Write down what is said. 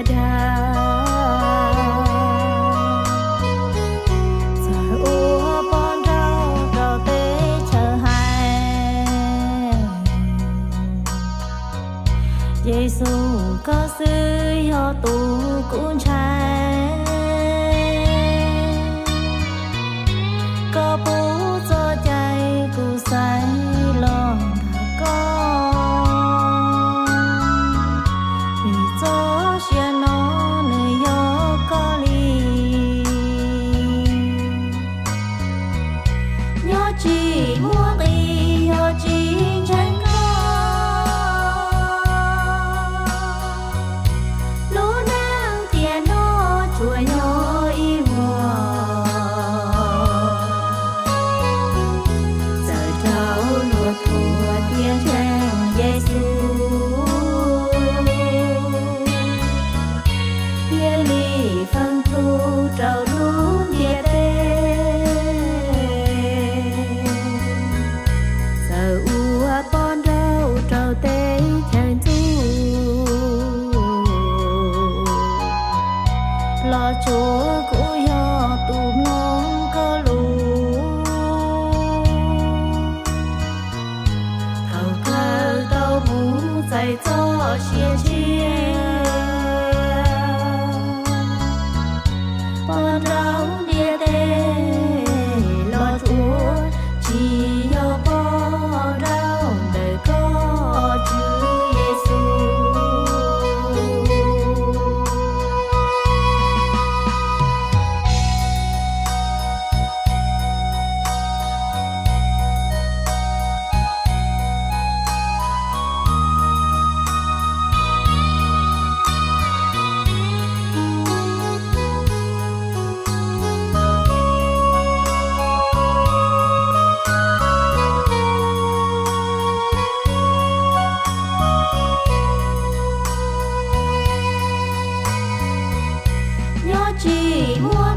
dag, txawm ua poj nrauj rau teb chaws hais, Yexus koj xwb yog tus kuv ntshai. Koj pub txoj cai kuv xaiv los ntawm koj, vim txoj sia no nws yog koj li. Nyob tsis muaj nqis, yog tsis ntseeg koj, lub neej tiam no tsuas yog ib vuag. Txawm raug luag thuam thiab ntseeg Yexus, thiaj li feeb tub rau lub ntiaj teb. Txawm ua poj nrauj rau teb chaws ntxub, los tsuav kuv yog tus mloog koj lus. Thaum kawg tau mus txais txoj sia tshiab, poj nrauj ntiaj teb los tsuav, tsis yog poj nrauj ntawm koj Tswv Yexus. Nyob tsis muaj